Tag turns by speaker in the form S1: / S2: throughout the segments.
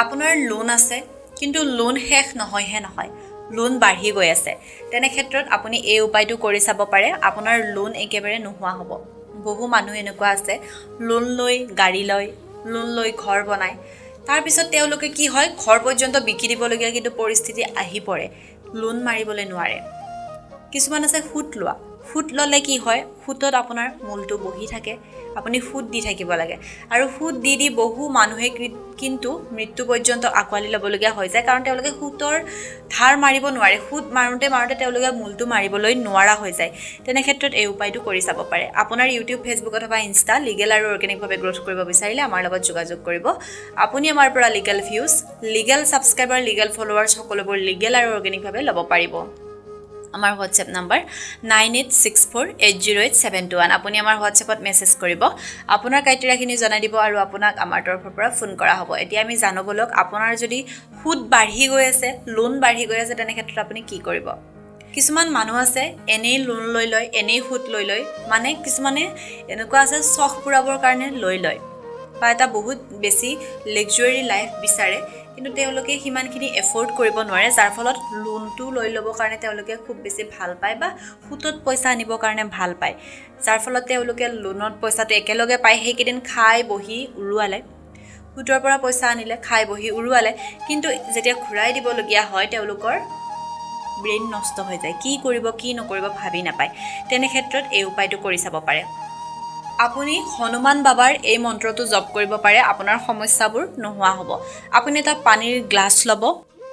S1: আপোনাৰ লোন আছে, কিন্তু লোন শেষ নহয়হে নহয়, লোন বাঢ়ি গৈ আছে। তেনে ক্ষেত্ৰত আপুনি এই উপায়টো কৰি চাব পাৰে, আপোনাৰ লোন একেবাৰে নোহোৱা হ'ব। বহু মানুহ এনেকুৱা আছে, লোন লৈ গাড়ী লয়, লোন লৈ ঘৰ বনায়। তাৰপিছত তেওঁলোকে কি হয়, ঘৰ পৰ্যন্ত বিকি দিবলগীয়া কিন্তু পৰিস্থিতি আহি পৰে, লোন মাৰিবলৈ নোৱাৰে। কিছুমান আছে সুত লোৱা। সুত ল'লে কি হয়, সুতত আপোনাৰ মূলটো বহি থাকে, আপুনি সুত দি থাকিব লাগে আৰু সুত দি দি বহু মানুহে কিন্তু মৃত্যু পৰ্যন্ত আঁকোৱালি ল'বলগীয়া হৈ যায়, কাৰণ তেওঁলোকে সুতৰ ধাৰ মাৰিব নোৱাৰে। সুত মাৰোঁতে মাৰোঁতে তেওঁলোকে মূলটো মাৰিবলৈ নোৱাৰা হৈ যায়। তেনে ক্ষেত্ৰত এই উপায়টো কৰি চাব পাৰে। আপোনাৰ ইউটিউব, ফেচবুক অথবা ইনষ্টা লিগেল আৰু অৰ্গেনিকভাৱে গ্ৰ'থ কৰিব বিচাৰিলে আমাৰ লগত যোগাযোগ কৰিব। আপুনি আমাৰ পৰা legal views, legal subscriber, legal followers সকলোবোৰ লিগেল আৰু অৰ্গেনিকভাৱে ল'ব পাৰিব। আমাৰ হোৱাটছএপ নাম্বাৰ 9864808721। আপুনি আমাৰ হোৱাটছএপত মেছেজ কৰিব, আপোনাৰ ক্ৰাইটেৰিয়াখিনি জনাই দিব আৰু আপোনাক আমাৰ তৰফৰ পৰা ফোন কৰা হ'ব। এতিয়া আমি জানো ব'লক, আপোনাৰ যদি সুত বাঢ়ি গৈ আছে, লোন বাঢ়ি গৈ আছে, তেনে ক্ষেত্ৰত আপুনি কি কৰিব? কিছুমান মানুহ আছে, এনেই লোন লৈ লয়, এনেই সুত লৈ লয়। মানে কিছুমানে এনেকুৱা আছে, চখ পূৰাবৰ কাৰণে লৈ লয় বা এটা বহুত বেছি লাক্সাৰী লাইফ বিচাৰে, কিন্তু তেওঁলোকে সিমানখিনি এফৰ্ড কৰিব নোৱাৰে, যাৰ ফলত লোনটো লৈ ল'বৰ কাৰণে তেওঁলোকে খুব বেছি ভাল পায় বা সুতত পইচা আনিবৰ কাৰণে ভাল পায়, যাৰ ফলত তেওঁলোকে লোনত পইচাটো একেলগে পায়। সেইকেইদিন খাই বহি উৰুৱালে, সুতৰ পৰা পইচা আনিলে, খাই বহি উৰুৱালে, কিন্তু যেতিয়া ঘূৰাই দিবলগীয়া হয়, তেওঁলোকৰ ব্ৰেইন নষ্ট হৈ যায়। কি কৰিব, কি নকৰিব ভাবি নাপায়। তেনে ক্ষেত্ৰত এই উপায়টো কৰি চাব পাৰে। আপুনি হনুমান বাবাৰ এই মন্ত্ৰটো জপ কৰিব পাৰে, আপোনাৰ সমস্যাবোৰ নোহোৱা হ'ব। আপুনি এটা পানীৰ গ্লাছ ল'ব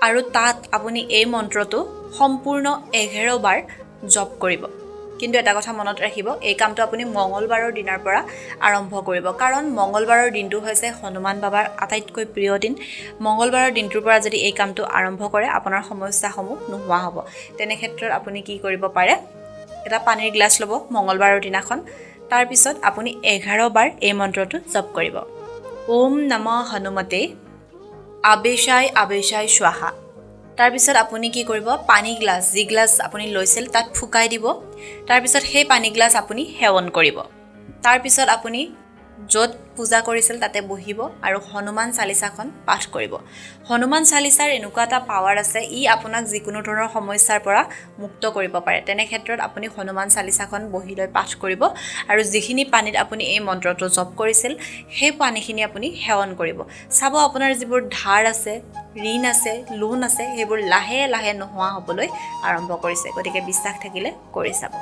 S1: আৰু তাত আপুনি এই মন্ত্ৰটো সম্পূৰ্ণ 11 বাৰ জপ কৰিব। কিন্তু এটা কথা মনত ৰাখিব, এই কামটো আপুনি মঙলবাৰৰ দিনাৰ পৰা আৰম্ভ কৰিব, কাৰণ মঙলবাৰৰ দিনটো হৈছে হনুমান বাবাৰ আটাইতকৈ প্ৰিয় দিন। মঙলবাৰৰ দিনটোৰ পৰা যদি এই কামটো আৰম্ভ কৰে, আপোনাৰ সমস্যাসমূহ নোহোৱা হ'ব। তেনে ক্ষেত্ৰত আপুনি কি কৰিব পাৰে? এটা পানীৰ গ্লাছ ল'ব মঙলবাৰৰ দিনাখন, তাৰপিছত আপুনি 11 বাৰ এই মন্ত্ৰটো জপ কৰিব। ওম নম হনুমতে আবেশায় আবেশায় স্বাহা। তাৰপিছত আপুনি কি কৰিব? পানী গ্লাছ, যি গ্লাছ আপুনি লৈছিল, তাত ফুকাই দিব। তাৰপিছত সেই পানী গ্লাছ আপুনি সেৱন কৰিব। তাৰপিছত আপুনি য'ত পূজা কৰিছিল তাতে বহিব আৰু হনুমান চালিচাখন পাঠ কৰিব। হনুমান চালিচাৰ এনেকুৱা এটা পাৱাৰ আছে, ই আপোনাক যিকোনো ধৰণৰ সমস্যাৰ পৰা মুক্ত কৰিব পাৰে। তেনে ক্ষেত্ৰত আপুনি হনুমান চালিচাখন বহি লৈ পাঠ কৰিব আৰু যিখিনি পানীত আপুনি এই মন্ত্ৰটো জপ কৰিছিল, সেই পানীখিনি আপুনি সেৱন কৰিব। চাব, আপোনাৰ যিবোৰ ধাৰ আছে, ঋণ আছে, লোন আছে, সেইবোৰ লাহে লাহে নোহোৱা হ'বলৈ আৰম্ভ কৰিছে। গতিকে বিশ্বাস থাকিলে কৰি চাব।